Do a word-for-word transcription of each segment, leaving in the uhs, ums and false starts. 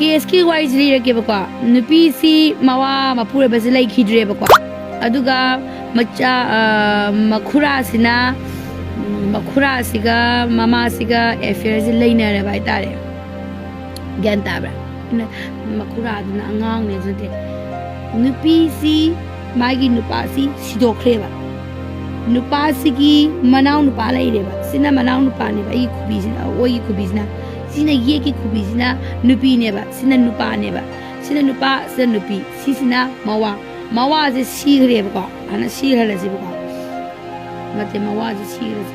ꯀꯦꯁꯀꯤ ꯋꯥꯔꯤꯁꯤ ꯂꯤꯔꯛꯀꯦꯕꯀꯣ꯫ ꯅꯨꯄꯤꯁꯤ ꯃꯋꯥ ꯃꯄꯨꯔꯣꯏꯕꯁꯤ ꯂꯩꯈꯤꯗ꯭ꯔꯦꯕꯀꯣ꯫ ꯑꯗꯨꯒ ꯃꯆꯥ, ꯑ, ꯃꯈꯨꯔꯥꯁꯤꯅ, ꯎꯝ, ꯃꯈꯨꯔꯥꯁꯤꯒ ꯃꯃꯥꯁꯤꯒ ꯑꯦꯐꯤꯌꯔꯁꯤ ꯂꯩꯅꯔꯕ ꯍꯥꯏꯇꯥꯔꯦ꯫ ꯒ꯭ꯌꯥꯟ ꯇꯥꯕ꯭ꯔꯥ? ꯑꯗꯨꯅ ꯃꯈꯨꯔꯥꯗꯨꯅ ꯑꯉꯥꯡꯅꯦ ꯑꯗꯨꯗꯤ꯫ ꯅꯨꯄꯤꯁꯤ, ꯃꯥꯒꯤ ꯅꯨꯄꯥꯁꯤ ꯁꯤꯗꯣꯛꯈ꯭ꯔꯦꯕ꯫ ꯅꯨꯄꯥꯁꯤꯒꯤ ꯃꯅꯥꯎ ꯅꯨꯄꯥ ꯂꯩꯔꯦꯕ꯫ ꯁꯤꯅ ꯃꯅꯥꯎ ꯅꯨꯄꯥꯅꯦꯕ, ꯑꯩꯒꯤ ꯈꯨꯕꯤꯁꯤꯅ, ꯑꯣꯏꯒꯤ ꯈꯨꯕꯤꯁꯤꯅ꯫ ꯁꯤꯅ ꯌꯦꯠꯀꯤ ꯈꯨꯕꯤꯁꯤꯅ ꯅꯨꯄꯤꯅꯦꯕ꯫ ꯁꯤꯅ ꯅꯨꯄꯥꯅꯦꯕ꯫ ꯁꯤꯅ ꯅꯨꯄꯥ, ꯁꯤꯅ ꯅꯨꯄꯤ꯫ ꯁꯤꯁꯤꯅ ꯃꯋꯥ꯫ ꯃꯋꯥꯁꯦ ꯁꯤꯈ꯭ꯔꯦꯕꯀꯣ꯫ ꯍꯥꯟꯅ ꯁꯤꯈ꯭ꯔꯜꯂꯁꯤꯕꯀꯣ꯫ ꯅꯠꯇꯦ, ꯃꯋꯥꯁꯦ ꯁꯤꯈ꯭ꯔꯁꯦ꯫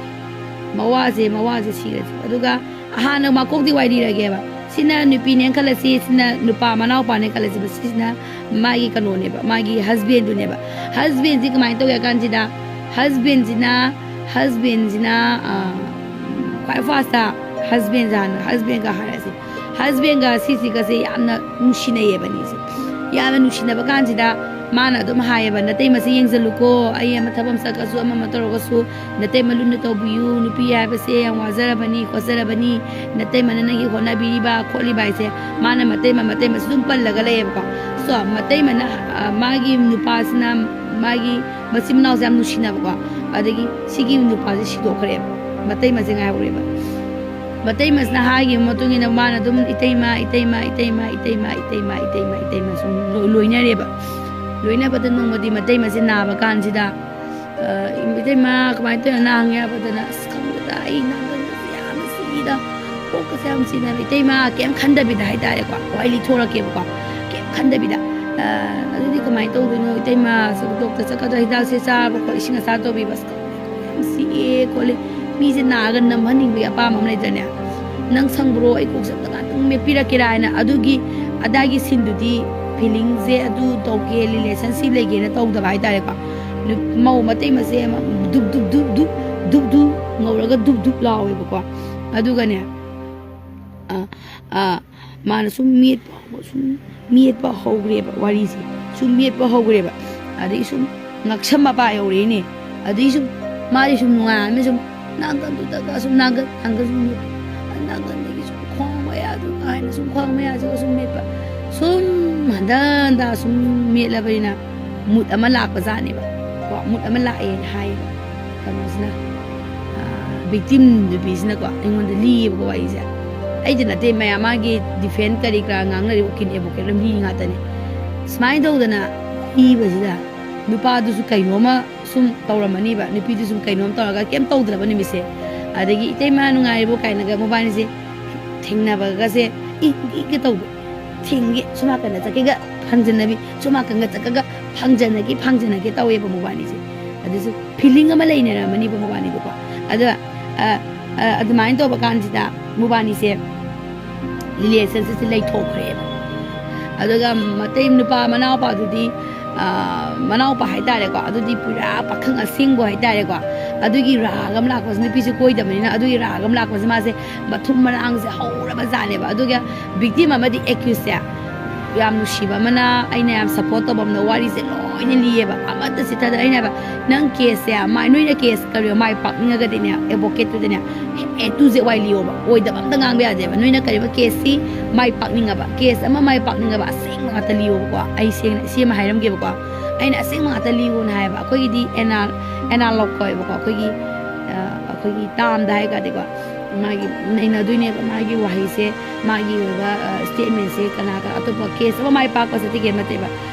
ꯃꯋꯥꯁꯦ, ꯃꯋꯥꯁꯦ ꯁꯤꯈ꯭ꯔꯁꯦ꯫ ꯑꯗꯨꯒ ꯍꯥꯟꯅ ꯃꯀꯣꯛꯇꯤ ꯋꯥꯔꯤꯔꯒꯦꯕ꯫ ꯁꯤꯅ ꯅꯨꯄꯤꯅꯦꯅ ꯈꯜꯂꯁꯤ, ꯁꯤꯅ ꯅꯨꯄꯥ ꯃꯅꯥꯎꯄꯥꯅꯦ ꯈꯜꯂꯁꯤꯕ꯫ ꯁꯤꯁꯤꯅ ꯃꯥꯒꯤ ꯀꯩꯅꯣꯅꯦꯕ, ꯃꯥꯒꯤ ꯍꯁꯕꯦꯟꯗꯨꯅꯦꯕ꯫ ꯍꯁꯕꯦꯟꯁꯤ ꯀꯃꯥꯏꯅ ꯇꯧꯒꯦ ꯍꯥꯏ ꯀꯥꯟꯁꯤꯗ, ꯍꯁꯕꯦꯟꯁꯤꯅ, ꯍꯁꯕꯦꯟꯁꯤꯅ, ꯑ, ꯈ꯭ꯋꯥꯏ ꯐꯥꯔꯁꯇ ꯍꯁꯕꯦꯟꯁꯦ ꯍꯥꯟꯅ, ꯍꯁꯕꯦꯟꯒ ꯍꯥꯏꯔꯁꯤ꯫ ꯍꯁꯕꯦꯟꯒ ꯁꯤꯁꯤꯒꯁꯦ ꯌꯥꯝꯅ ꯅꯨꯡꯁꯤꯅꯩꯌꯦꯕ ꯑꯅꯤꯁꯦ꯫ ꯌꯥꯝꯅ ꯅꯨꯡꯁꯤꯅꯕ ꯀꯥꯟꯁꯤꯗ ꯃꯥꯅ ꯑꯗꯨꯝ ꯍꯥꯏꯌꯦꯕ, "ꯅꯇꯩꯃꯁꯦ ꯌꯦꯡꯁꯤꯜꯂꯨꯀꯣ, ꯑꯩ ꯑꯃ ꯊꯕꯛ ꯑꯃ ꯆꯠꯂꯁꯨ, ꯑꯃ ꯑꯃ ꯇꯧꯔꯒꯁꯨ, ꯅꯇꯩꯃ ꯂꯨꯅ ꯇꯧꯕꯤꯌꯨ, ꯅꯨꯄꯤ ꯍꯥꯏꯕꯁꯦ ꯌꯥꯝ ꯋꯥꯖꯔꯕꯅꯤ, ꯈꯣꯠꯆꯔꯕꯅꯤ, ꯅꯇꯩꯃꯅ ꯅꯪꯒꯤ ꯍꯣꯠꯅꯕꯤꯔꯤꯕ, ꯈꯣꯠꯂꯤꯕ" ꯍꯥꯏꯁꯦ꯫ ꯃꯥꯅ ꯃꯇꯩꯃ, ꯃꯇꯩꯃꯁꯨ ꯑꯗꯨꯝ ꯄꯜꯂꯒ ꯂꯩꯌꯦꯕꯀꯣ꯫ So, ꯃꯇꯩꯃꯅ, ꯑ, ꯃꯥꯒꯤ ꯅꯨꯄꯥꯁꯤꯅ, ꯃꯥꯒꯤ ꯃꯆꯤꯟ ꯃꯅꯥꯎꯁꯦ ꯌꯥꯝ ꯅꯨꯡꯁꯤꯅꯕꯀꯣ꯫ ꯑꯗꯒꯤ ꯁꯤꯒꯤ ꯅꯨꯄꯥꯁꯦ ꯁꯤꯗꯣꯛꯈ꯭ꯔꯦꯕ, ꯃꯇꯩꯃꯁꯦ ꯉꯥꯏꯍꯧꯔꯦꯕ꯫ ꯃꯇꯩꯃꯁꯤꯅ ꯍꯥꯏꯈꯤꯕ ꯃꯇꯨꯡ ꯏꯟꯅ ꯃꯥꯅ ꯑꯗꯨꯝ ꯏꯇꯩꯃ, ꯏꯇꯩꯃ, ꯏꯇꯩꯃ, ꯏꯇꯩꯃ, ꯏꯇꯩꯃ, ꯏꯇꯩꯃ ꯁꯨꯝ ꯂꯣꯏ-, ꯂꯣꯏꯅꯔꯦꯕ꯫ ꯂꯣꯏꯅꯕꯗ ꯅꯣꯡꯃꯗꯤ ꯃꯇꯩꯃꯁꯦ ꯅꯥꯕ ꯀꯥꯟꯁꯤꯗ, "ꯑ, ꯏꯇꯩꯃ, ꯀꯃꯥꯏꯅ ꯇꯧꯔꯤꯅꯣ ꯅꯥ?" ꯍꯪꯉꯦ ꯍꯥꯏꯕꯗꯅ, "ꯑꯁ, ꯈꯪꯗꯦꯗ, ꯑꯩ ꯅꯥꯒꯟꯕꯁꯦ ꯌꯥꯝꯅ ꯁꯤꯗ, ꯀꯣꯛꯀꯁꯦ ꯌꯥꯝ ꯁꯤꯗ"꯫ ꯏꯇꯩꯃ ꯀꯩꯝ ꯈꯟꯗꯕꯤꯗ ꯍꯥꯏꯇꯥꯔꯦꯀꯣ, ꯋꯥꯔꯤ ꯂꯤꯊꯣꯔꯛꯀꯦꯕꯀꯣ꯫ ꯀꯩꯝ ꯈꯟꯗꯕꯤꯗ, "ꯑ, ꯑꯗꯨꯗꯤ ꯀꯃꯥꯏꯅ ꯇꯧꯗꯣꯏꯅꯣ ꯏꯇꯩꯃ? ꯗꯣꯛꯇꯔ ꯆꯠꯀꯗ꯭ꯔꯥ? ꯍꯤꯗꯥꯛꯁꯦ ꯆꯥꯕ ꯈꯣꯠ, ꯏꯁꯤꯡ ꯑꯁꯥ ꯇꯧꯕꯤꯕ, ꯑꯁ, ꯈꯪꯗꯦ, ꯀꯣꯛ ꯌꯥꯝ ꯆꯤꯛꯑꯦ ꯈꯣꯠꯂꯦ"꯫ ꯃꯤꯁꯦ ꯅꯥꯔꯒ ꯅꯝꯍꯟꯅꯤꯡꯕꯒꯤ ꯑꯄꯥꯝꯕ ꯑꯃ ꯂꯩꯇ꯭ꯔꯅꯦ? "ꯅꯪ ꯁꯪꯕ꯭ꯔꯣ? ꯑꯩ ꯀꯣꯛꯁꯦ ꯑꯝꯇ ꯉꯥꯛꯇꯪ ꯃꯦꯠꯄꯤꯔꯛꯀꯦꯔꯥ?" ꯍꯥꯏꯅ ꯑꯗꯨꯒꯤ ꯑꯗꯥꯏꯒꯤ ꯁꯤꯟꯗꯨꯗꯤ, ꯐꯤꯂꯤꯡꯁꯦ ꯑꯗꯨ ꯇꯧꯒꯦ, ꯔꯤꯂꯦꯁꯟꯁꯤꯞ ꯂꯩꯒꯦꯅ ꯇꯧꯗꯕ ꯍꯥꯏꯇꯥꯔꯦꯀꯣ꯫ ꯅꯨ-, ꯃꯧ ꯃꯇꯩ ꯃꯁꯦ ꯑꯃ ꯗꯨꯞ ꯗꯨꯞ ꯗꯨꯞ ꯗꯨꯞ ꯗꯨꯞ ꯗꯨꯞ ꯉꯧꯔꯒ ꯗꯨꯞ ꯗꯨꯞ ꯂꯥꯎꯋꯦꯕꯀꯣ꯫ ꯑꯗꯨꯒꯅꯦ, ꯑ, ꯑ, ꯃꯥꯅ ꯁꯨꯝ ꯃꯦꯠꯄ, ꯁꯨꯝ ꯃꯦꯠꯄ ꯍꯧꯈ꯭ꯔꯦꯕ ꯋꯥꯔꯤꯁꯦ꯫ ꯁꯨꯝ ꯃꯦꯠꯄ ꯍꯧꯈ꯭ꯔꯦꯕ꯫ ꯑꯗꯒꯤ ꯁꯨꯝ ꯉꯛꯁꯝ ꯃꯄꯥ ꯌꯧꯔꯛꯏꯅꯦ꯫ ꯑꯗꯒꯤ ꯁꯨꯝ ꯃꯥꯗꯤ ꯁꯨꯝ ꯅꯨꯡꯉꯥꯏꯔꯝꯅꯤ, ꯁꯨꯝ ꯅꯥꯀꯟꯗꯨꯗꯒ ꯁꯨꯝ ꯅꯥꯀꯟ, ꯅꯥꯀꯟ ꯁꯨꯝ ꯃꯦꯠꯄ꯫ ꯅꯥꯀꯟꯗꯒꯤ ꯁꯨꯝ ꯈ꯭ꯋꯥꯡ ꯃꯌꯥ ꯑꯗꯨ ꯀꯥꯏꯅ ꯁꯨꯝ ꯈ꯭ꯋꯥꯡ ꯃꯌꯥꯁꯤꯒ ꯁꯨꯝ ꯃꯦꯠꯄ, ꯁꯨꯝ ꯍꯟꯗ ꯍꯟꯗ ꯁꯨꯝ ꯃꯦꯠꯂꯕꯅꯤꯅ ꯃꯨꯠ ꯑꯃ ꯂꯥꯛꯄ ꯖꯥꯠꯅꯦꯕ ꯀꯣ꯫ ꯃꯨꯠ ꯑꯃ ꯂꯥꯛꯑꯦꯅ ꯍꯥꯏꯌꯦꯕ ꯀꯩꯅꯣꯁꯤꯅ, ꯕꯤꯛꯇꯤꯝ ꯅꯨꯄꯤꯁꯤꯅꯀꯣ ꯑꯩꯉꯣꯟꯗ ꯂꯤꯌꯦꯕꯀꯣ ꯋꯥꯔꯤꯁꯦ꯫ ꯑꯩꯗ ꯅꯠꯇꯦ, ꯃꯌꯥꯝ ꯃꯥꯒꯤ ꯗꯤꯐꯦꯟ ꯀꯔꯤ ꯀꯔꯥ ꯉꯥꯡꯅꯔꯤꯕ ꯎꯀꯤꯜ ꯑꯦꯗꯚꯣꯀꯦꯠ ꯑꯗꯨꯝ ꯂꯤ ꯉꯥꯛꯇꯅꯦ꯫ ꯁꯨꯃꯥꯏꯅ ꯇꯧꯗꯅ ꯂꯤꯕꯁꯤꯗ ꯅꯨꯄꯥꯗꯨꯁꯨ ꯀꯩꯅꯣꯝꯃ ꯁꯨꯝ ꯇꯧꯔꯝꯃꯅꯤꯕ, ꯅꯨꯄꯤꯗꯨꯁꯨ ꯀꯩꯅꯣꯝ ꯇꯧꯔꯒ ꯀꯩꯝ ꯇꯧꯗ꯭ꯔꯕ ꯅꯨꯃꯤꯠꯁꯦ꯫ ꯑꯗꯒꯤ "ꯏꯇꯩꯃ ꯅꯨꯡꯉꯥꯏꯔꯤꯕꯣ?" ꯀꯥꯏꯅꯒ ꯃꯕꯥꯅꯤꯁꯦ ꯊꯦꯡꯅꯕꯒꯁꯦ ꯏꯪ ꯏꯪꯒ ꯇꯧꯕ, ꯊꯤꯡꯒꯦ ꯁꯣꯝ ꯅꯥꯀꯟꯗ ꯆꯠꯀꯦꯒ ꯐꯥꯡꯖꯟꯅꯕꯤ, ꯁꯣꯝ ꯅꯥꯀꯟꯗ ꯆꯠꯀꯒ ꯐꯥꯡꯖꯟꯅꯒꯦ ꯐꯥꯡꯖꯟꯅꯒꯦ ꯇꯧꯋꯦꯕ ꯃꯕꯥꯅꯤꯁꯦ꯫ ꯑꯗꯨꯁꯨ ꯐꯤꯂꯤꯡ ꯑꯃ ꯂꯩꯅꯔꯝꯃꯅꯤꯕ ꯃꯕꯥꯅꯤꯗꯨꯀꯣ꯫ ꯑꯗ ꯑ, ꯑ, ꯑꯗꯨꯃꯥꯏꯅ ꯇꯧꯕ ꯀꯥꯟꯁꯤꯗ ꯃꯕꯥꯅꯤꯁꯦ ꯔꯤꯂꯦꯁꯟꯁꯤꯞꯁꯦ ꯂꯩꯊꯣꯛꯈ꯭ꯔꯦꯕ꯫ ꯑꯗꯨꯒ ꯃꯇꯩ ꯅꯨꯄꯥ ꯃꯅꯥꯎꯄꯥꯗꯨꯗꯤ, ꯑ, ꯃꯅꯥꯎꯄꯥ ꯍꯥꯏꯇꯥꯔꯦꯀꯣ, ꯑꯗꯨꯗꯤ ꯄꯨꯔꯥ ꯄꯥꯈꯪ ꯑꯁꯦꯡꯕ ꯍꯥꯏꯇꯥꯔꯦꯀꯣ꯫ ꯑꯗꯨꯒꯤ ꯔꯥꯒ ꯑꯃ ꯂꯥꯛꯄꯁꯦ, ꯅꯨꯄꯤꯁꯦ ꯀꯣꯏꯗꯕꯅꯤꯅ ꯑꯗꯨꯒꯤ ꯔꯥꯒ ꯑꯃ ꯂꯥꯛꯄꯁꯦ ꯃꯥꯁꯦ ꯃꯊꯨꯝ ꯃꯔꯥꯡꯁꯦ ꯍꯧꯔꯕ ꯖꯥꯠꯅꯦꯕ꯫ ꯑꯗꯨꯒ ꯕꯤꯛꯇꯤꯝ ꯑꯃꯗꯤ ꯑꯦꯀ꯭ꯌꯨꯁꯁꯦ ꯌꯥꯝ ꯅꯨꯡꯁꯤꯕ ꯑꯃꯅ, ꯑꯩꯅ ꯌꯥꯝ ꯁꯞꯄꯣꯔꯠ ꯇꯧꯕ ꯑꯃꯅ ꯋꯥꯔꯤꯁꯦ ꯂꯣꯏꯅ ꯂꯤꯌꯦꯕ꯫ ꯑꯃꯠꯇ ꯆꯤꯠꯊꯗꯅ ꯑꯩꯅ ꯍꯥꯏꯕ, "ꯅꯪ ꯀꯦꯁꯁꯦ ꯃꯥꯏ, ꯅꯣꯏꯅ ꯀꯦꯁ ꯀꯔꯤ ꯃꯥꯏ ꯄꯥꯛꯅꯤꯡꯉꯒꯗꯤꯅꯦ ꯑꯦꯗꯚꯣꯀꯦꯠꯇꯨꯗꯅꯦ ꯑꯦ ꯇꯨ ꯖꯦꯠ ꯋꯥꯏ ꯂꯤꯌꯣꯕ, ꯑꯣꯏꯗꯕ ꯑꯝꯇ ꯉꯥꯡꯕ ꯌꯥꯗꯦꯕ꯫ ꯅꯣꯏꯅ ꯀꯔꯤꯕ ꯀꯦꯁꯁꯤ ꯃꯥꯏ ꯄꯥꯛꯅꯤꯡꯉꯕ, ꯀꯦꯁ ꯑꯃ ꯃꯥꯏ ꯄꯥꯛꯅꯤꯡꯉꯕ ꯑꯁꯦꯡꯕ ꯉꯥꯛꯇ ꯂꯤꯌꯣꯕꯀꯣ꯫ ꯑꯩ ꯁꯦꯡꯅ ꯁꯤ ꯑꯃ ꯍꯥꯏꯔꯝꯒꯦꯕꯀꯣ, ꯑꯩꯅ ꯑꯁꯦꯡꯕ ꯉꯥꯛꯇ ꯂꯤꯌꯣꯅ ꯍꯥꯏꯌꯦꯕ꯫ ꯑꯩꯈꯣꯏꯒꯤꯗꯤ ꯑꯦꯅꯥ-, ꯑꯦꯅꯥꯂꯣꯛ ꯀꯧꯋꯦꯕꯀꯣ, ꯑꯩꯈꯣꯏꯒꯤ, ꯑ, ꯑꯩꯈꯣꯏꯒꯤ ꯇꯥꯝꯗ ꯍꯥꯏꯔꯒꯗꯤꯀꯣ, ꯃꯥꯒꯤ ꯅꯩꯅꯗꯣꯏꯅꯦꯕ꯫ ꯃꯥꯒꯤ ꯋꯥꯍꯩꯁꯦ, ꯃꯥꯒꯤ ꯑꯣꯏꯕ, ꯑ, ꯁ꯭ꯇꯦꯠꯃꯦꯟꯁꯦ ꯀꯅꯥꯒ ꯑꯇꯣꯞꯄ ꯀꯦꯁ ꯑꯃ ꯃꯥꯏ ꯄꯥꯛꯄ ꯁꯥꯔꯇꯤꯐꯤꯀꯦꯠ ꯅꯠꯇꯦꯕ꯫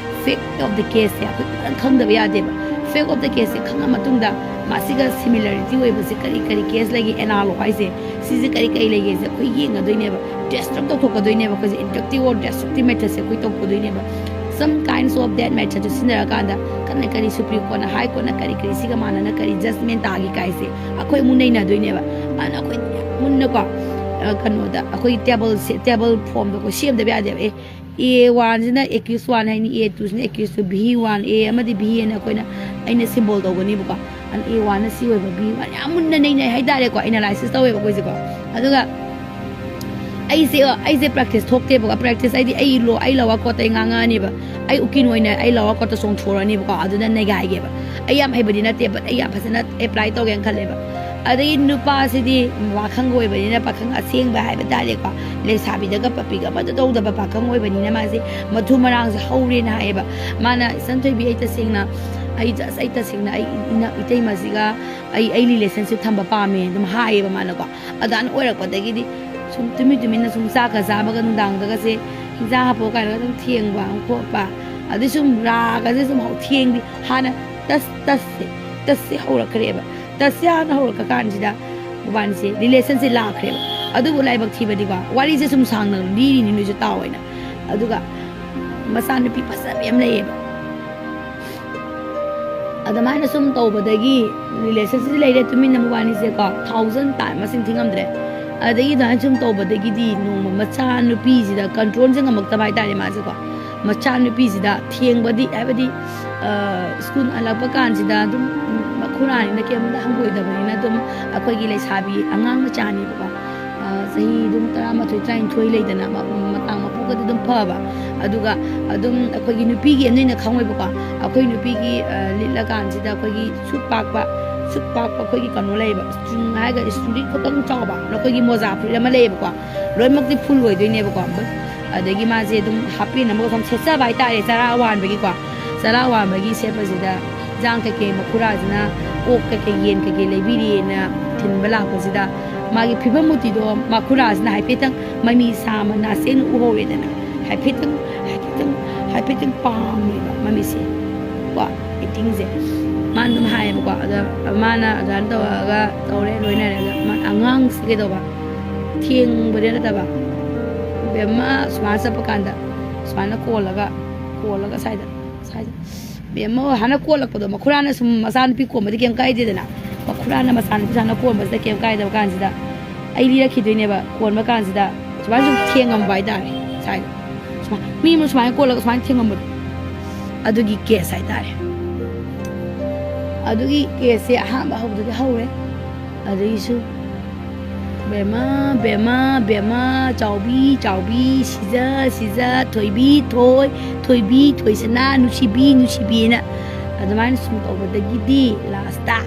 ꯐꯦꯛ ꯑꯣꯐ ꯗ ꯀꯦꯁꯁꯦ ꯑꯩꯈꯣꯏ ꯐꯖꯅ ꯈꯪꯗꯕ ꯌꯥꯗꯦꯕ꯫ ꯐꯦꯛ ꯑꯣꯐ ꯗ ꯀꯦꯁꯁꯦ ꯈꯪꯉ ꯃꯇꯨꯡꯗ ꯃꯁꯤꯒ ꯁꯤꯃꯤꯂꯔꯤꯇꯤ ꯑꯣꯏꯕꯁꯦ ꯀꯔꯤ ꯀꯔꯤ ꯀꯦꯁ ꯂꯩꯒꯦ, ꯑꯦꯅꯥꯂꯣꯛ ꯍꯥꯏꯁꯦ ꯁꯤꯁꯦ ꯀꯔꯤ ꯀꯔꯤ ꯂꯩꯒꯦꯁꯦ ꯑꯩꯈꯣꯏ ꯌꯦꯡꯒꯗꯣꯏꯅꯦꯕ꯫ ꯗꯤꯁꯇ꯭ꯔꯛ ꯇꯧꯊꯣꯛꯀꯗꯣꯏꯅꯦꯕ ꯑꯩꯈꯣꯏꯁꯦ꯫ ꯏꯟꯗꯛꯇꯤꯚ ꯑꯣꯔ ꯗꯤꯁꯇ꯭ꯔꯛꯇꯤꯚ ꯃꯦꯊꯠꯁꯦ ꯑꯩꯈꯣꯏ ꯇꯧꯊꯣꯛꯀꯗꯣꯏꯅꯦꯕ꯫ Some kinds of that method ꯁꯤꯖꯤꯟꯅꯔꯀꯥꯟꯗ ꯀꯔꯤ ꯀꯔꯤ ꯁꯨꯄ꯭ꯔꯤꯝ ꯀꯣꯔꯠꯅ, ꯍꯥꯏ ꯀꯣꯔꯠꯅ ꯀꯔꯤ ꯀꯔꯤ ꯁꯤꯒ ꯃꯥꯟꯅꯅ ꯀꯔꯤ ꯖꯁꯃꯦꯟ ꯇꯥꯒꯦ ꯀꯥꯏꯁꯦ ꯑꯩꯈꯣꯏ ꯑꯃꯨꯛ ꯅꯩꯅꯗꯣꯏꯅꯦꯕ꯫ ꯑꯗꯨꯅ ꯑꯩꯈꯣꯏ ꯃꯨꯟꯅꯀꯣ, ꯑ, ꯀꯩꯅꯣꯗ ꯑꯩꯈꯣꯏ ꯇꯦꯕꯜꯁꯦ, ꯇꯦꯕꯜ ꯐꯣꯝꯗꯣ ꯑꯩꯈꯣꯏ ꯁꯦꯝꯗꯕ ꯌꯥꯗꯦꯕ꯫ ꯑꯦ, ꯑꯦ ꯋꯥꯟꯁꯤꯅ ꯑꯦꯀ꯭ꯌꯨꯁ ꯋꯥꯟ ꯍꯥꯏꯅꯤ, ꯑꯦ ꯇꯨꯁꯤꯅ ꯑꯦꯀ꯭ꯌꯨꯁ ꯇꯨ, ꯚꯤ ꯋꯥꯟ ꯑꯦ ꯑꯃꯗꯤ ꯚꯤ ꯑꯦꯅ ꯑꯩꯈꯣꯏꯅ, ꯑꯩꯅ ꯁꯤꯝꯕꯣꯜ ꯇꯧꯒꯅꯤꯕꯀꯣ꯫ ꯑꯗꯨꯅ ꯑꯦ ꯋꯥꯟꯅ ꯁꯤ ꯑꯣꯏꯕ, ꯚꯤ ꯋꯥꯟ ꯌꯥꯝ ꯃꯨꯟꯅ ꯅꯩꯅꯩ ꯍꯥꯏꯇꯥꯔꯦꯀꯣ, ꯑꯦꯅꯥꯂꯥꯏꯁꯤꯁ ꯇꯧꯋꯦꯕ ꯑꯩꯈꯣꯏꯁꯦꯀꯣ꯫ ꯑꯗꯨꯒ ꯑꯩꯁꯦ, ꯑꯩꯁꯦ ꯄ꯭ꯔꯦꯛꯇꯤꯁ ꯊꯣꯛꯇꯦꯕꯀꯣ꯫ ꯄ꯭ꯔꯦꯛꯇꯤꯁ ꯍꯥꯏꯗꯤ ꯑꯩ ꯂꯣ-, ꯑꯩ ꯂꯋꯥꯔ ꯀꯣꯔꯠꯇ ꯑꯩ ꯉꯥꯡꯉꯛꯑꯅꯦꯕ꯫ ꯑꯩ ꯎꯀꯤꯜ ꯑꯣꯏꯅ ꯑꯩ ꯂꯋꯥꯔ ꯀꯣꯔꯠꯇ ꯆꯣꯡꯊꯣꯔꯛꯑꯅꯦꯕꯀꯣ꯫ ꯑꯗꯨꯅ ꯅꯩꯒꯥꯏꯒꯦꯕ꯫ ꯑꯩ ꯌꯥꯝ ꯍꯩꯕꯗꯤ ꯅꯠꯇꯦ, but ꯑꯩ ꯌꯥꯝ ꯐꯖꯅ ꯑꯦꯄ꯭ꯂꯥꯏ ꯇꯧꯒꯦꯅ ꯈꯜꯂꯦꯕ꯫ ꯑꯗꯒꯤ ꯅꯨꯄꯥꯁꯤꯗꯤ ꯄꯥꯈꯪ ꯑꯣꯏꯕꯅꯤꯅ, ꯄꯥꯈꯪ ꯑꯁꯦꯡꯕ ꯍꯥꯏꯕ ꯇꯥꯔꯦꯀꯣ, ꯂꯩꯁꯥꯕꯤꯗꯒ ꯄꯞꯄꯤꯒ ꯑꯃꯠꯇ ꯇꯧꯗꯕ ꯄꯥꯈꯪ ꯑꯣꯏꯕꯅꯤꯅ, ꯃꯥꯁꯦ ꯃꯊꯨ ꯃꯔꯥꯡꯁꯦ ꯍꯧꯔꯦꯅ ꯍꯥꯏꯌꯦꯕ꯫ ꯃꯥꯅ, "ꯏꯆꯟ ꯊꯣꯏꯕꯤ, ꯑꯩ ꯇꯁꯦꯡꯅ, ꯑꯩ just, ꯑꯩ ꯇꯁꯦꯡꯅ ꯑꯩ ꯏꯅ-, ꯏꯇꯩꯃꯁꯤꯒ ꯑꯩ, ꯑꯩ relationship ꯊꯝꯕ ꯄꯥꯝꯃꯦ" ꯑꯗꯨꯝ ꯍꯥꯏꯌꯦꯕ ꯃꯥꯅꯀꯣ꯫ ꯑꯗꯨꯃꯥꯏꯅ ꯑꯣꯏꯔꯛꯄꯗꯒꯤꯗꯤ ꯁꯨꯝ ꯇꯨꯃꯤꯟ ꯇꯨꯃꯤꯟꯅ ꯁꯨꯝ ꯆꯥꯛꯀ ꯆꯥꯕꯒ, ꯅꯨꯡꯗꯥꯡꯗꯒꯁꯦ ꯍꯤꯟꯖꯥꯡ ꯍꯥꯞꯄꯛꯑꯣ ꯀꯥꯏꯅꯒ ꯑꯗꯨꯝ ꯊꯦꯡꯕ ꯈꯣꯠꯄ, ꯑꯗꯨ ꯁꯨꯝ ꯔꯥꯒꯁꯦ ꯁꯨꯝ ꯊꯦꯡꯕꯤ꯫ ꯍꯥꯟꯅ ꯇꯁ, ꯇꯁꯁꯦ, ꯇꯁꯁꯦ ꯍꯧꯔꯛꯈ꯭ꯔꯦꯕ꯫ ꯇꯁꯁꯦ ꯍꯥꯟꯅ ꯍꯧꯔꯛꯄ ꯀꯥꯟꯁꯤꯗ ꯃꯕꯥꯅꯤꯁꯦ relationꯁꯦ ꯂꯥꯛꯈ꯭ꯔꯦꯕ꯫ ꯑꯗꯨꯕꯨ ꯂꯥꯏꯕꯛ ꯊꯤꯕꯗꯤꯀꯣ, ꯋꯥꯔꯤꯁꯦ ꯁꯨꯝ ꯁꯥꯡꯅ ꯂꯤꯔꯤꯅꯤ, ꯅꯣꯏꯁꯨ ꯇꯥꯎ ꯍꯥꯏꯅ꯫ ꯑꯗꯨꯒ ꯃꯆꯥꯅꯨꯄꯤ ꯐꯖꯕꯤ ꯑꯃ ꯂꯩꯌꯦꯕ꯫ ꯑꯗꯨꯃꯥꯏꯅ ꯁꯨꯝ ꯇꯧꯕꯗꯒꯤ relationꯁꯤꯗ ꯂꯩꯔꯦ ꯇꯨꯃꯤꯟꯅ ꯃꯕꯥꯅꯤꯁꯦꯀꯣ, thousand time ꯃꯁꯤꯡ ꯊꯤꯉꯝꯗ꯭ꯔꯦ꯫ ꯑꯗꯒꯤ ꯑꯗꯨꯃꯥꯏꯅ ꯁꯨꯝ ꯇꯧꯕꯗꯒꯤꯗꯤ ꯅꯣꯡꯃ ꯃꯆꯥꯅꯨꯄꯤꯁꯤꯗ controlꯁꯦ ꯉꯝꯃꯛꯇꯕ ꯍꯥꯏꯇꯥꯔꯦ ꯃꯥꯁꯦꯀꯣ꯫ ꯃꯆꯥꯅꯨꯄꯤꯁꯤꯗ ꯊꯦꯡꯕꯗꯤ, ꯍꯥꯏꯕꯗꯤ, ꯑ, ꯁ꯭ꯀꯨꯜ ꯍꯜꯂꯛꯄ ꯀꯥꯟꯁꯤꯗ ꯑꯗꯨꯝ ꯃꯈꯨꯔꯥꯅꯤꯅ ꯀꯩꯝꯇ ꯍꯪꯒꯣꯏꯗꯕꯅꯤꯅ ꯑꯗꯨꯝ ꯑꯩꯈꯣꯏꯒꯤ ꯂꯩꯁꯥꯕꯤ ꯑꯉꯥꯡ ꯃꯆꯥꯅꯦꯕꯀꯣ꯫ ꯑ, ꯆꯍꯤ ꯑꯗꯨꯝ ꯇꯔꯥꯃꯥꯊꯣꯏ, ꯇꯔꯥꯅꯤꯊꯣꯏ ꯂꯩꯗꯅ, ꯃ-, ꯃꯇꯥꯡ ꯃꯄꯣꯛꯀꯗꯤ ꯑꯗꯨꯝ ꯐꯕ꯫ ꯑꯗꯨꯒ ꯑꯗꯨꯝ ꯑꯩꯈꯣꯏꯒꯤ ꯅꯨꯄꯤꯒꯤ ꯅꯣꯏꯅ ꯈꯪꯉꯣꯏꯕꯀꯣ꯫ ꯑꯩꯈꯣꯏ ꯅꯨꯄꯤꯒꯤ, ꯑ, ꯂꯤꯠꯂꯀꯥꯟꯁꯤꯗ ꯑꯩꯈꯣꯏꯒꯤ ꯁꯨꯠ ꯄꯥꯛꯄ, ꯁꯨꯠ ꯄꯥꯛꯄ ꯑꯩꯈꯣꯏꯒꯤ ꯀꯩꯅꯣ ꯂꯩꯌꯦꯕ, string ꯍꯥꯏꯔꯒ string ꯈꯛꯇꯪ ꯆꯥꯎꯕ, ꯑꯩꯈꯣꯏꯒꯤ ꯃꯣꯖꯥ ꯐꯨꯔꯤꯠ ꯑꯃ ꯂꯩꯌꯦꯕꯀꯣ꯫ ꯂꯣꯏꯅꯃꯛꯇꯤ full ꯑꯣꯏꯗꯣꯏꯅꯦꯕꯀꯣ꯫ But ꯑꯗꯒꯤ ꯃꯥꯁꯦ ꯑꯗꯨꯝ half pant ꯑꯃꯒ ꯁꯨꯝ ꯁꯦꯠꯆꯕ ꯍꯥꯏꯇꯥꯔꯦ, ꯆꯔꯥ ꯋꯥꯟꯕꯒꯤꯀꯣ꯫ ꯆꯔꯥ ꯋꯥꯟꯕꯒꯤ ꯁꯦꯠꯄꯁꯤꯗ ꯏꯟꯖꯥꯡ ꯀꯩꯀꯩ ꯃꯈꯨꯔꯥꯁꯤꯅ ꯑꯣꯛ ꯀꯩꯀꯩ ꯌꯦꯟ ꯀꯩꯀꯩ ꯂꯩꯕꯤꯔꯦꯅ ꯊꯤꯟꯕ ꯂꯥꯛꯄꯁꯤꯗ ꯃꯥꯒꯤ ꯐꯤꯕꯝ ꯃꯨꯇꯤꯗꯣ ꯃꯈꯨꯔꯥꯁꯤꯅ ꯍꯥꯏꯐꯦꯠꯇꯪ, ꯃꯃꯤ ꯁꯥꯃ ꯅꯥꯆꯦꯟ ꯎꯍꯧꯔꯦꯗꯅ, ꯍꯥꯏꯐꯦꯠꯇꯪ, ꯍꯥꯏꯐꯦꯠꯇꯪ, ꯍꯥꯏꯐꯦꯠꯇꯪ ꯄꯥꯝꯃꯦꯕ ꯃꯃꯤꯁꯦ ꯀꯣ, actingꯁꯦ꯫ ꯃꯥꯅ ꯑꯗꯨꯝ ꯍꯥꯏꯌꯦꯕꯀꯣ꯫ ꯑꯗ ꯃꯥꯅ ꯑꯗꯨꯃꯥꯏꯅ ꯇꯧꯔꯒ ꯇꯧꯔꯦ, ꯂꯣꯏꯅꯔꯦ꯫ ꯑꯗ ꯃꯥ ꯑꯉꯥꯡꯁꯦ ꯀꯩꯗꯧꯕ, ꯊꯦꯡꯕꯗꯤ ꯅꯠꯇꯕ, ꯕꯦꯝꯃ ꯁꯨꯃꯥꯏꯅ ꯆꯠꯄ ꯀꯥꯟꯗ ꯁꯨꯃꯥꯏꯅ ꯀꯣꯜꯂꯒ, ꯀꯣꯜꯂꯒ ꯁ꯭ꯋꯥꯏꯗ, ꯁ꯭ꯋꯥꯏꯗ, ꯕꯦꯝꯃ ꯍꯥꯟꯅ ꯀꯣꯜꯂꯛꯄꯗꯣ, ꯃꯈꯨꯔꯥꯅ ꯁꯨꯝ ꯃꯆꯥꯅꯨꯄꯤ ꯀꯣꯟꯕꯗꯤ ꯀꯩꯝ ꯀꯥꯏꯗꯦꯗꯅ, ꯃꯈꯨꯔꯥꯅ ꯃꯆꯥꯅꯨꯄꯤ ꯁꯨꯃꯥꯏꯅ ꯀꯣꯟꯕꯁꯤꯗ ꯀꯩꯝ ꯀꯥꯏꯗꯕ ꯀꯥꯟꯁꯤꯗ, ꯑꯩ ꯂꯤꯔꯛꯈꯤꯗꯣꯏꯅꯦꯕ꯫ ꯀꯣꯟꯕ ꯀꯥꯟꯁꯤꯗ ꯁꯨꯃꯥꯏꯅ ꯁꯨꯝ ꯊꯦꯡꯉꯝꯕ ꯍꯥꯏꯇꯥꯔꯦ꯫ ꯁꯨꯃꯥꯏꯅ, ꯁꯨꯃꯥꯏꯅ ꯃꯤ ꯑꯃ ꯁꯨꯃꯥꯏꯅ ꯀꯣꯜꯂꯒ ꯁꯨꯃꯥꯏꯅ ꯊꯦꯡꯉꯝꯕꯗꯣ, ꯑꯗꯨꯒꯤ case ꯍꯥꯏꯇꯥꯔꯦ꯫ ꯑꯗꯨꯒꯤ caseꯁꯦ ꯑꯍꯥꯟꯕ ꯍꯧꯕꯗꯒꯤ ꯍꯧꯔꯦ꯫ ꯑꯗꯨꯒꯤꯁꯨ ꯕꯦꯃꯥ, ꯕꯦꯃꯥ, ꯕꯦꯃꯥ, ꯆꯥꯎꯕꯤ, ꯆꯥꯎꯕꯤ, ꯁꯤꯖ, ꯁꯤꯖ, ꯊꯣꯏꯕꯤ, ꯊꯣꯏ, ꯊꯣꯏꯕꯤ, ꯊꯣꯏꯁꯅꯥ, ꯅꯨꯡꯁꯤꯕꯤ, ꯅꯨꯡꯁꯤꯕꯤꯅ ꯑꯗꯨꯃꯥꯏꯅ ꯁꯨꯝ ꯇꯧꯕꯗꯒꯤꯗꯤ lastꯇ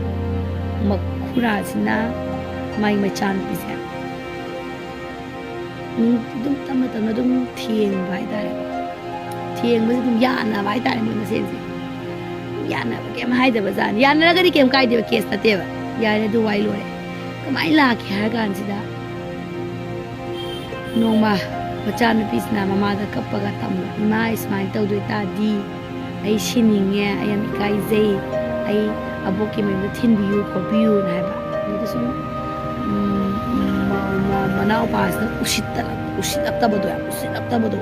ꯃꯈꯨ-, ꯈꯨꯔꯥꯁꯤꯅ ꯃꯥꯏ ꯃꯆꯥꯅꯨꯄꯤꯁꯦ ꯅꯨꯡ-, ꯑꯗꯨꯝ ꯇꯞꯅ ꯇꯞꯅ ꯑꯗꯨꯝ ꯊꯦꯡꯕ ꯍꯥꯏꯇꯥꯔꯦ꯫ ꯊꯦꯡꯕꯁꯦ ꯑꯗꯨꯝ ꯌꯥꯅꯕ ꯍꯥꯏꯇꯥꯔꯦ, ꯃꯣꯏ ꯃꯁꯦꯟꯁꯦ꯫ ꯑꯗꯨꯝ ꯌꯥꯅꯕ ꯀꯩꯝ ꯍꯥꯏꯗꯕ ꯖꯥꯠꯅꯤ꯫ ꯌꯥꯅꯔꯒꯗꯤ ꯀꯩꯝ ꯀꯥꯏꯗꯦꯕ, ꯀꯦꯁ ꯅꯠꯇꯦꯕ꯫ ꯌꯥꯔꯦ, ꯑꯗꯨ ꯋꯥꯔꯤ ꯂꯣꯏꯔꯦ꯫ ꯀꯃꯥꯏꯅ ꯂꯥꯛꯀꯦ ꯍꯥꯏꯔ ꯀꯥꯟꯁꯤꯗ, ꯅꯣꯡꯃ ꯃꯆꯥꯅꯨꯄꯤꯁꯤꯅ ꯃꯃꯥꯗ ꯀꯞꯄꯒ ꯇꯝꯃꯨ, "ꯏꯃꯥ, ꯑꯩ ꯁꯨꯃꯥꯏꯅ ꯇꯧꯗꯣꯏ ꯇꯥꯔꯗꯤ ꯑꯩ ꯁꯤꯅꯤꯡꯉꯦ, ꯑꯩ ꯌꯥꯝ ꯏꯀꯥꯏꯖꯩ, ꯑꯩ ꯑꯕꯣꯛꯀꯤ ꯃꯌꯨꯝꯗ ꯊꯤꯟꯕꯤꯌꯨ ꯈꯣꯠꯄꯤꯌꯨꯅ" ꯍꯥꯏꯕ꯫ ꯑꯗꯨꯗ ꯁꯨꯝ, ꯎꯝ, ꯃ-, ꯃ-, ꯃꯅꯥꯎꯄꯥꯁꯤꯅ ꯎꯁꯤꯠꯇ-, ꯎꯁꯤꯠꯂꯛꯇꯕꯗꯣ, ꯌꯥꯝ ꯎꯁꯤꯠꯂꯛꯇꯕꯗꯣ,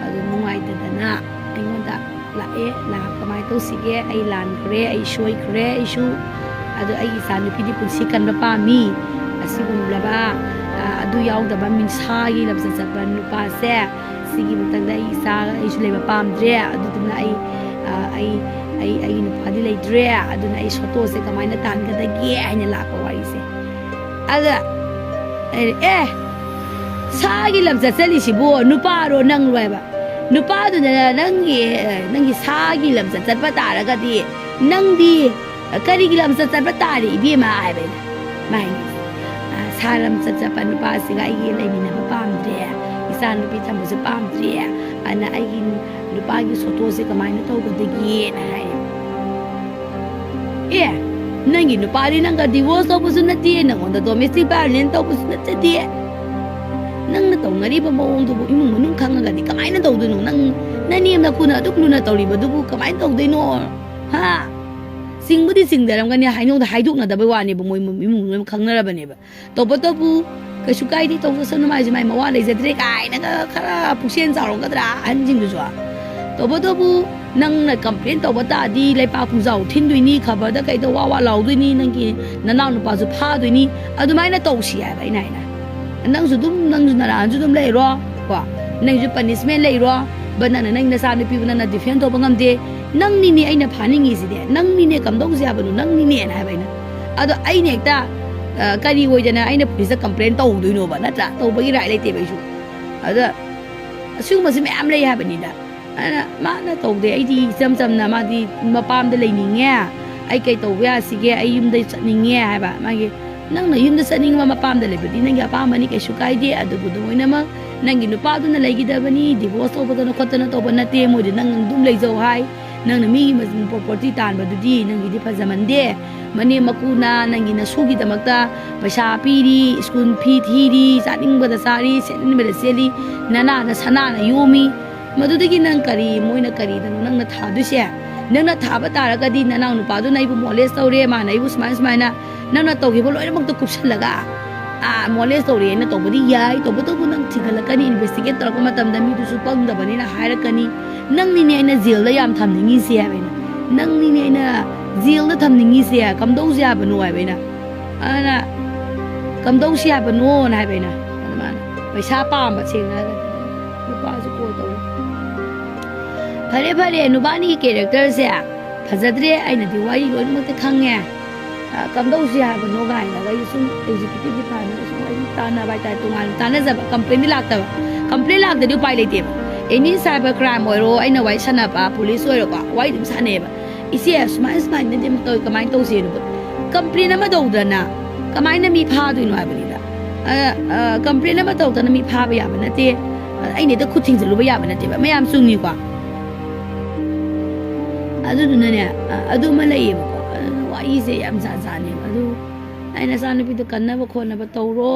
ꯑꯗꯨ ꯅꯨꯡꯉꯥꯏꯇꯗꯅ ꯑꯩꯉꯣꯟꯗ ꯂꯥꯛꯑꯦ, "ꯂꯥꯛ ꯀꯃꯥꯏꯅ ꯇꯧꯁꯤꯒꯦ? ꯑꯩ ꯂꯥꯟꯈ꯭ꯔꯦ, ꯑꯩ ꯁꯣꯏꯈ꯭ꯔꯦ, ꯑꯩꯁꯨ꯫ ꯑꯗꯣ ꯑꯩꯒꯤ ꯏꯆꯥꯅꯨꯄꯤꯗꯤ ꯄꯨꯟꯁꯤ ꯀꯟꯕ ꯄꯥꯝꯃꯤ꯫ ꯑꯁꯤꯒꯨꯝꯂꯕ, ꯑ, ꯑꯗꯨ ꯌꯥꯎꯗꯕ ꯃꯤꯁꯥꯒꯤ ꯂꯝꯆꯠ ꯆꯠꯄ ꯅꯨꯄꯥꯁꯦ, ꯁꯤꯒꯤ ꯃꯊꯪꯗ ꯑꯩ ꯏꯆꯥ ꯑꯩꯁꯨ ꯂꯩꯕ ꯄꯥꯝꯗ꯭ꯔꯦ꯫ ꯑꯗꯨꯗꯨꯅ ꯑꯩ, ꯑ, ꯑꯩ, ꯑꯩ, ꯑꯩꯒꯤ ꯅꯨꯄꯥꯗꯤ ꯂꯩꯇ꯭ꯔꯦ꯫ ꯑꯗꯨꯅ ꯑꯩ ꯁꯣꯇꯣꯁꯦ ꯀꯃꯥꯏꯅ ꯇꯥꯟꯒꯗꯒꯦ?" ꯍꯥꯏꯅ ꯂꯥꯛꯄ ꯋꯥꯔꯤꯁꯦ꯫ ꯑꯗ ꯑꯩꯅ, "ꯑꯦ, ꯁꯥꯒꯤ ꯂꯝꯆꯠ ꯆꯠꯂꯤꯁꯤꯕꯨ ꯅꯨꯄꯥꯔꯣ ꯅꯪꯔꯣ?" ꯍꯥꯏꯕ꯫ "ꯅꯨꯄꯥꯗꯨꯅ ꯅꯪꯒꯤ, ꯅꯪꯒꯤ ꯁꯥꯒꯤ ꯂꯝꯆꯠ ꯆꯠꯄ ꯇꯥꯔꯒꯗꯤ ꯅꯪꯗꯤ ꯀꯔꯤꯒꯤ ꯂꯝꯆꯠ ꯆꯠꯄ ꯇꯥꯔꯤ, ꯏꯕꯦꯝꯃ?" ꯍꯥꯏꯕ ꯑꯩꯅ꯫ ꯃꯥ ꯍꯥꯏꯅꯤ, "ꯑ, ꯁꯥ ꯂꯝꯆꯠ ꯆꯠꯄ ꯅꯨꯄꯥꯁꯤꯒ ꯑꯩꯒꯤ ꯂꯩꯃꯤꯟꯅꯕ ꯄꯥꯝꯗ꯭ꯔꯦ, ꯏꯆꯥ ꯅꯨꯄꯤ ꯊꯝꯕꯁꯨ ꯄꯥꯝꯗ꯭ꯔꯦ, ꯑꯗꯨꯅ ꯑꯩꯒꯤ ꯅꯨꯄꯥꯒꯤ ꯁꯣꯇꯣꯁꯦ ꯀꯃꯥꯏꯅ ꯇꯧꯒꯗꯒꯦꯅ?" ꯍꯥꯏꯌꯦ꯫ "ꯑꯦ, ꯅꯪꯒꯤ ꯅꯨꯄꯥꯗꯤ ꯅꯪꯒ ꯗꯤꯚꯣꯔꯁ ꯇꯧꯕꯁꯨ ꯅꯠꯇꯦ, ꯅꯪꯉꯣꯟꯗ ꯗꯣꯃꯦꯁꯇꯤꯛ ꯚꯥꯏꯑꯣꯂꯦꯟꯁ ꯇꯧꯕꯁꯨ ꯅꯠꯆꯗꯦ꯫ ꯅꯪꯅ ꯇꯧꯅꯔꯤꯕ ꯃꯑꯣꯡꯗꯨꯕꯨ ꯏꯃꯨꯡ ꯃꯅꯨꯡ ꯈꯪꯉꯒꯗꯤ ꯀꯃꯥꯏꯅ ꯇꯧꯗꯣꯏꯅꯣ? ꯅꯪ ꯅꯅꯦꯝ ꯅꯀꯨꯅ ꯑꯗꯨꯛ ꯂꯨꯅ ꯇꯧꯔꯤꯕꯗꯨꯕꯨ ꯀꯃꯥꯏꯅ ꯇꯧꯗꯣꯏꯅꯣ? ꯍꯥ?" ꯆꯤꯡꯕꯨꯗꯤ ꯆꯤꯡꯗꯔꯝꯒꯅꯤ, ꯍꯥꯏꯅꯧꯗ ꯍꯥꯏꯗꯣꯛꯅꯗꯕꯩ ꯋꯥꯅꯦꯕ, ꯃꯣꯏ ꯏꯃꯨꯡ ꯃꯅꯨꯡ ꯂꯣꯏꯅ ꯈꯪꯅꯔꯕꯅꯦꯕ꯫ ꯇꯧꯕꯇꯕꯨ ꯀꯩꯁꯨ ꯀꯥꯏꯗꯦ, ꯇꯧꯖꯁꯅꯨ, ꯃꯥꯏꯁꯦ ꯃꯥꯏ ꯃꯋꯥ ꯂꯩꯖꯗ꯭ꯔꯦ ꯀꯥꯏꯅꯒ ꯈꯔ ꯄꯨꯛꯆꯦꯜ ꯆꯥꯎꯔꯝꯒꯗ꯭ꯔꯥ ꯑꯍꯟꯁꯤꯡꯗꯨꯁꯨ? ꯇꯧꯕꯇꯕꯨ ꯅꯪꯅ ꯀꯝꯄ꯭ꯂꯦꯟ ꯇꯧꯕ ꯇꯥꯔꯗꯤ ꯂꯩꯄꯥꯛ ꯄꯨꯖꯥꯎ ꯊꯤꯟꯗꯣꯏꯅꯤ, ꯈꯕꯔꯗ ꯀꯩꯗ ꯋꯥ ꯋꯥ ꯂꯥꯎꯗꯣꯏꯅꯤ, ꯅꯪꯒꯤ ꯅꯅꯥꯎ ꯅꯨꯄꯥꯁꯨ ꯐꯥꯗꯣꯏꯅꯤ꯫ ꯑꯗꯨꯃꯥꯏꯅ ꯇꯧꯁꯤ ꯍꯥꯏꯕ ꯑꯩꯅ ꯍꯥꯏꯅ꯫ ꯅꯪꯁꯨ ꯑꯗꯨꯝ, ꯅꯪꯁꯨ ꯅꯔꯥꯟꯁꯨ ꯑꯗꯨꯝ ꯂꯩꯔꯣ ꯀꯣ, ꯅꯪꯁꯨ ꯄꯅꯤꯁꯃꯦꯟ ꯂꯩꯔꯣ꯫ ꯕꯠ ꯅꯪꯅ ꯅꯪ ꯅꯆꯥꯅꯨꯄꯤꯕꯨ ꯅꯪꯅ ꯗꯤꯐꯦꯟ ꯇꯧꯕ ꯉꯝꯗꯦ꯫ ꯅꯪꯅꯤꯅꯦ ꯑꯩꯅ ꯐꯥꯅꯤꯡꯉꯤꯁꯤꯗꯤ, ꯅꯪꯅꯤꯅꯦ ꯀꯝꯗꯧꯁꯦ ꯍꯥꯏꯕꯅꯣ, ꯅꯪꯅꯤꯅꯦꯅ ꯍꯥꯏꯕ ꯑꯩꯅ꯫ ꯑꯗꯣ ꯑꯩꯅ ꯍꯦꯛꯇ, ꯑ, ꯀꯔꯤ ꯑꯣꯏꯗꯅ ꯑꯩꯅ ꯄꯨꯂꯤꯁꯇ ꯀꯝꯄ꯭ꯂꯦꯟ ꯇꯧꯗꯣꯏꯅꯣꯕ, ꯅꯠꯇ꯭ꯔꯥ? ꯇꯧꯕꯒꯤ ꯔꯥꯏꯠ ꯂꯩꯇꯦꯕ ꯑꯩꯁꯨ꯫ ꯑꯗ ꯑꯁꯤꯒꯨꯝꯕꯁꯤ ꯃꯌꯥꯝ ꯂꯩ ꯍꯥꯏꯕꯅꯤꯗ꯫ ꯑꯗꯨꯅ ꯃꯥꯅ ꯇꯧꯗꯦ, ꯑꯩꯗꯤ ꯏꯆꯝ ꯆꯝꯅ, ꯃꯥꯗꯤ ꯃꯄꯥꯝꯗ ꯂꯩꯅꯤꯡꯉꯦ, "ꯑꯩ ꯀꯩ ꯇꯧꯕ ꯌꯥꯁꯤꯒꯦ? ꯑꯩ ꯌꯨꯝꯗ ꯆꯠꯅꯤꯡꯉꯦ" ꯍꯥꯏꯕ꯫ ꯃꯥꯒꯤ, "ꯅꯪꯅ ꯌꯨꯝꯗ ꯆꯠꯅꯤꯡꯕ ꯃꯄꯥꯝꯗ ꯂꯩꯕꯗꯤ ꯅꯪꯒꯤ ꯑꯄꯥꯝꯕꯅꯤ, ꯀꯩꯁꯨ ꯀꯥꯏꯗꯦ, ꯑꯗꯨꯕꯨ ꯂꯣꯏꯅꯃꯛ ꯅꯪꯒꯤ ꯅꯨꯄꯥꯗꯨꯅ ꯂꯩꯈꯤꯗꯕꯅꯤ, divorce ꯇꯧꯕꯗꯅ ꯈꯣꯠꯇꯅ ꯇꯧꯕ ꯅꯠꯇꯦ, ꯃꯣꯏꯗꯤ ꯅꯪ ꯑꯗꯨꯝ ꯂꯩꯖꯧ ꯍꯥꯏ, ꯅꯪꯅ ꯃꯤꯒꯤ property ꯇꯥꯟꯕꯗꯨꯗꯤ ꯅꯪꯒꯤꯗꯤ ꯐꯖꯃꯟꯗꯦ, ꯃꯅꯦꯝ ꯃꯀꯨꯅ ꯅꯪꯒꯤ ꯅꯁꯨꯒꯤꯗꯃꯛꯇ ꯄꯩꯁꯥ ꯄꯤꯔꯤ, ꯁ꯭ꯀꯨꯜ ꯐꯤ ꯊꯤꯔꯤ, ꯆꯥꯅꯤꯡꯕꯗ ꯆꯥꯔꯤ, ꯁꯦꯠꯅꯤꯡꯕꯗ ꯁꯦꯠꯂꯤ, ꯅꯅꯥꯗ ꯁꯅꯥꯅ ꯌꯣꯝꯃꯤ, ꯃꯗꯨꯗꯒꯤ ꯅꯪ ꯀꯔꯤ, ꯃꯣꯏꯅ ꯀꯔꯤꯗꯅꯣ ꯅꯪꯅ ꯊꯥꯗꯣꯏꯁꯦ? ꯅꯪꯅ ꯊꯥꯕ ꯇꯥꯔꯒꯗꯤ ꯅꯅꯥꯎ ꯅꯨꯄꯥꯗꯨꯅ ꯑꯩꯕꯨ molest ꯇꯧꯔꯦ, ꯃꯥꯅ ꯑꯩꯕꯨ ꯁꯨꯃꯥꯏꯅ ꯁꯨꯃꯥꯏꯅ ꯅꯪꯅ ꯇꯧꯈꯤꯕ ꯂꯣꯏꯅꯃꯛꯇꯣ ꯀꯨꯞꯁꯜꯂꯒ, ꯑꯥ, molest ꯇꯧꯔꯦꯅ ꯇꯧꯕꯗꯤ ꯌꯥꯏ, ꯇꯧꯕꯇꯕꯨ ꯅꯪ ꯊꯤꯒꯠꯂꯛꯀꯅꯤ, investigate ꯇꯧꯔꯛꯄ ꯃꯇꯝꯗ ꯃꯤꯗꯨꯁꯨ ꯄꯪꯗꯕꯅꯤꯅ ꯍꯥꯏꯔꯛꯀꯅꯤ, "ꯅꯪꯅꯤꯅꯦ ꯑꯩꯅ ꯖꯦꯜꯗ ꯌꯥꯝ ꯊꯝꯅꯤꯡꯉꯤꯁꯦ" ꯍꯥꯏꯕ ꯑꯩꯅ, "ꯅꯪꯅꯤꯅꯦ ꯑꯩꯅ ꯖꯦꯜꯗ ꯊꯝꯅꯤꯡꯉꯤꯁꯦ, ꯀꯝꯗꯧꯁꯦ ꯍꯥꯏꯕꯅꯣ?" ꯍꯥꯏꯕ ꯑꯩꯅ꯫ ꯑꯗꯨꯅ, "ꯀꯝꯗꯧꯁꯤ ꯍꯥꯏꯕꯅꯣꯅ?" ꯍꯥꯏꯕ ꯑꯩꯅ꯫ ꯑꯗꯨ ꯃꯥꯅ ꯄꯩꯁꯥ ꯄꯥꯝꯕ, ꯁꯦꯡꯅ ꯍꯥꯏꯔꯒꯗꯤ꯫ ꯅꯨꯄꯥꯁꯨ call ꯇꯧꯔꯦ꯫ "ꯐꯔꯦ, ꯐꯔꯦ, ꯅꯨꯕꯥꯅꯤꯒꯤ characterꯁꯦ ꯐꯖꯗ꯭ꯔꯦ, ꯑꯩꯅꯗꯤ ꯋꯥꯔꯤ ꯂꯣꯏꯅꯃꯛꯇꯤ ꯈꯪꯉꯦ꯫ ꯑ, ꯀꯝꯗꯧꯁꯤ ꯍꯥꯏꯕꯅꯣ?" ꯀꯥꯏꯅꯒ ꯑꯩꯁꯨ ꯁꯨꯝ executive department ꯁꯨꯝ ꯋꯥꯔꯤ ꯇꯥꯟꯅꯕ ꯍꯥꯏꯇꯥꯔꯦ, ꯇꯣꯉꯥꯟꯅ ꯇꯥꯟꯅꯖꯕ, complaintꯗꯤ ꯂꯥꯛꯇꯕ꯫ Complaint ꯂꯥꯛꯇꯗꯤ ꯎꯄꯥꯏ ꯂꯩꯇꯦꯕ꯫ Any cyber crime ꯑꯣꯏꯔꯣ, ꯑꯩꯅ ꯋꯥꯔꯤ ꯁꯥꯟꯅꯕ police ꯑꯣꯏꯔꯣꯀꯣ, ꯋꯥꯔꯤ ꯑꯗꯨꯝ ꯁꯥꯟꯅꯩꯌꯦꯕ꯫ "ꯏꯆꯦ, ꯁꯨꯃꯥꯏꯅ ꯁꯨꯃꯥꯏꯅꯗꯤ ꯑꯃ ꯇꯧꯏ, ꯀꯃꯥꯏꯅ ꯇꯧꯁꯦꯅꯣ?" Complaint ꯑꯃ ꯇꯧꯗꯅ ꯀꯃꯥꯏꯅ ꯃꯤ ꯐꯥꯗꯣꯏꯅꯣ ꯍꯥꯏꯕꯅꯤꯗ꯫ ꯑ, ꯑ, complaint ꯑꯃ ꯇꯧꯗꯅ ꯃꯤ ꯐꯥꯕ ꯌꯥꯕ ꯅꯠꯇꯦ꯫ ꯑ, ꯑꯩꯅ ꯍꯦꯛꯇ ꯈꯨꯠ ꯊꯤꯡꯖꯤꯜꯂꯨꯕ ꯌꯥꯕ ꯅꯠꯇꯦꯕ꯫ ꯃꯌꯥꯝ ꯆꯨꯝꯃꯤꯀꯣ? ꯑꯗꯨꯗꯨꯅꯅꯦ, ꯑ, ꯑꯗꯨ ꯑꯃ ꯂꯩꯌꯦꯕꯀꯣ꯫ ꯑꯗꯨꯅ ꯋꯥꯔꯤꯁꯦ ꯌꯥꯝ ꯖꯥꯠ ꯖꯥꯠꯅꯦꯕ꯫ ꯑꯗꯨ ꯑꯩꯅ ꯏꯆꯥꯅꯨꯄꯤꯗꯣ ꯀꯟꯅꯕ ꯈꯣꯠꯅꯕ ꯇꯧꯔꯣ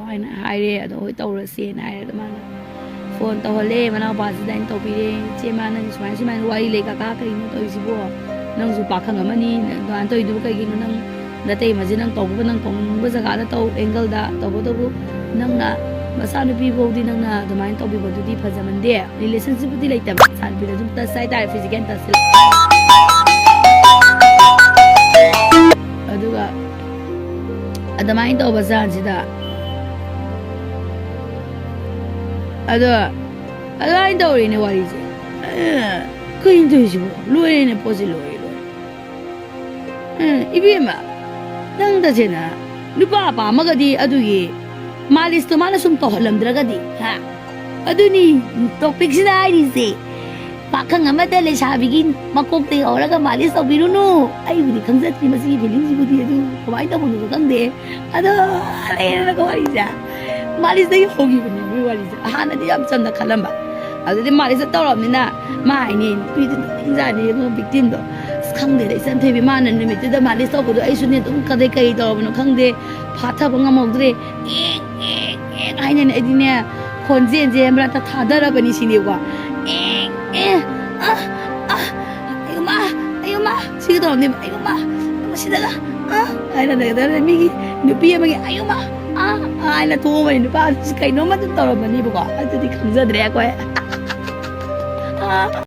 ꯍꯥꯏꯅ ꯍꯥꯏꯔꯦ꯫ ꯑꯗꯣ ꯍꯣꯏ ꯇꯧꯔꯁꯦꯅ ꯍꯥꯏꯔꯦ꯫ ꯑꯗꯣ ꯃꯥꯅ phone ꯇꯧꯍꯜꯂꯦ, ꯃꯅꯥꯎꯄꯥꯁꯤꯗ ꯑꯩꯅ ꯇꯧꯕꯤꯔꯦ꯫ "ꯏꯆꯦ, ꯃꯥ ꯅꯪ ꯁꯨꯃꯥꯏꯅ ꯁꯨꯃꯥꯏꯅ ꯋꯥꯔꯤ ꯂꯩ ꯀꯀꯥ, ꯀꯩꯅꯣ ꯇꯧꯔꯤꯁꯤꯕꯣ? ꯅꯪꯁꯨ ꯄꯥꯈꯪ ꯑꯃꯅꯤ, ꯑꯗꯨꯃꯥꯏꯅ ꯇꯧꯔꯤꯗꯨꯕꯨ ꯀꯩꯒꯤꯅꯣ? ꯅꯪ ꯅꯇꯩꯃꯁꯦ ꯅꯪ ꯇꯧꯕ, ꯅꯪ ꯇꯧꯅꯤꯡꯕ ꯖꯒꯥꯗ ꯇꯧ, angleꯗ꯫ ꯇꯧꯕꯇꯕꯨ ꯅꯪꯅ ꯃꯆꯥꯅꯨꯄꯤ ꯐꯥꯎꯗꯤ ꯅꯪꯅ ꯑꯗꯨꯃꯥꯏꯅ ꯇꯧꯕꯤꯕꯗꯨꯗꯤ ꯐꯖꯃꯟꯗꯦ꯫ Relationshipꯄꯨꯗꯤ ꯂꯩꯇꯕ, ꯃꯆꯥꯅꯨꯄꯤꯗ ꯑꯗꯨꯝ touch ꯍꯥꯏꯇꯥꯔꯦ, physical touch꯫ ꯑꯗꯨꯒ ꯑꯗꯨꯃꯥꯏꯅ ꯇꯧꯕ ꯆꯥꯟꯁꯤꯗ, ꯑꯗꯣ ꯑꯗꯨꯃꯥꯏꯅ ꯇꯧꯔꯤꯅꯦ ꯋꯥꯔꯤꯁꯦ꯫ ꯑ, ꯀꯩꯅꯣ ꯇꯧꯔꯤꯁꯤꯕꯣ? ꯂꯣꯏꯔꯦꯅꯦ, ꯄꯣꯠꯁꯦ ꯂꯣꯏꯔꯦ, ꯂꯣꯏꯔꯦ꯫ ꯑ, ꯏꯕꯦꯝꯃ, ꯅꯪ ꯇꯁꯦꯡꯅ ꯅꯨꯄꯥ ꯄꯥꯝꯃꯒꯗꯤ ꯑꯗꯨꯒꯤ ꯃꯥꯂꯤꯁꯇꯣ ꯃꯥꯅ ꯁꯨꯝ ꯇꯧꯍꯜꯂꯝꯗ꯭ꯔꯒꯗꯤ, ꯍꯥ? ꯑꯗꯨꯅꯤ topicꯁꯤꯅ ꯍꯥꯏꯔꯤꯁꯦ꯫ ꯄꯥꯈꯪ ꯑꯃꯗ ꯂꯩꯁꯥꯕꯤꯒꯤ ꯃꯀꯣꯛꯇ ꯌꯧꯔꯒ ꯃꯥꯂꯤꯁ ꯇꯧꯕꯤꯔꯨꯅꯨ꯫ ꯑꯩꯕꯨꯗꯤ ꯈꯪꯖꯗ꯭ꯔꯤ ꯃꯁꯤꯒꯤ ꯐꯤꯂꯤꯡꯁꯤꯕꯨꯗꯤ, ꯑꯗꯨ ꯀꯃꯥꯏꯅ ꯇꯧꯕꯅꯣꯁꯨ ꯈꯪꯗꯦ꯫ ꯑꯗꯣ ꯂꯩꯔꯒ ꯋꯥꯔꯤꯁꯦ ꯃꯥꯂꯤꯁꯇꯒꯤ ꯍꯧꯈꯤꯕꯅꯦ ꯃꯣꯏ ꯋꯥꯔꯤꯁꯦ꯫ ꯍꯥꯟꯅꯗꯤ ꯌꯥꯝ ꯆꯝꯅ ꯈꯜꯂꯝꯕ, ꯑꯗꯨꯗꯤ ꯃꯥꯂꯤꯁ ꯇꯧꯔꯕꯅꯤꯅ ꯃꯥ ꯍꯥꯏꯅꯤ, ꯅꯨꯄꯤꯗꯨ ꯅꯣꯛꯅꯤꯡꯖꯥꯠꯅꯤ ꯏꯕꯨꯡꯉꯣ, ꯕꯤꯛꯇꯤꯝꯗꯣ꯫ ꯑꯁ, ꯈꯪꯗꯦꯗ ꯏꯆꯟ ꯊꯣꯏꯕꯤ, ꯃꯥꯅ ꯅꯨꯃꯤꯠꯇꯨꯗ ꯃꯥꯂꯤꯁ ꯇꯧꯕꯗꯣ ꯑꯩꯁꯨꯅꯦ ꯑꯗꯨꯝ ꯀꯗꯩ ꯀꯩ ꯇꯧꯔꯕꯅꯣ ꯈꯪꯗꯦ, ꯐꯥꯊꯕ ꯉꯝꯍꯧꯗ꯭ꯔꯦ꯫ ꯑꯦ, ꯑꯦ, ꯑꯦ ꯍꯥꯏꯅꯅꯦ ꯑꯩꯗꯤꯅꯦ ꯈꯣꯟꯖꯦꯜꯁꯦ ꯃꯔꯛꯇ ꯊꯥꯗꯔꯕꯅꯤ ꯁꯤꯅꯦꯀꯣ꯫ ꯑꯦ, ꯑꯦ, ꯑ, ꯑ, ꯑꯌꯨꯃ, ꯑꯌꯨꯃ ꯁꯤꯒ ꯇꯧꯔꯝꯅꯦꯕ꯫ ꯑꯌꯨꯃ, ꯃꯁꯤꯗꯒ ꯑ ꯍꯥꯏꯅ ꯂꯩꯒꯗꯕꯅꯦ꯫ ꯃꯤꯒꯤ ꯅꯨꯄꯤ ꯑꯃꯒꯤ "ꯑꯌꯨꯃ, ꯑ, ꯑ" ꯍꯥꯏꯅ ꯊꯣꯛꯑꯕꯅꯤ ꯅꯨꯄꯥ ꯀꯩꯅꯣꯝꯃ ꯑꯗꯨꯝ ꯇꯧꯔꯝꯃꯅꯤꯕꯀꯣ꯫ ꯑꯗꯨꯗꯤ ꯈꯪꯖꯗ꯭ꯔꯦ ꯑꯩꯈꯣꯏ꯫ ꯑ꯫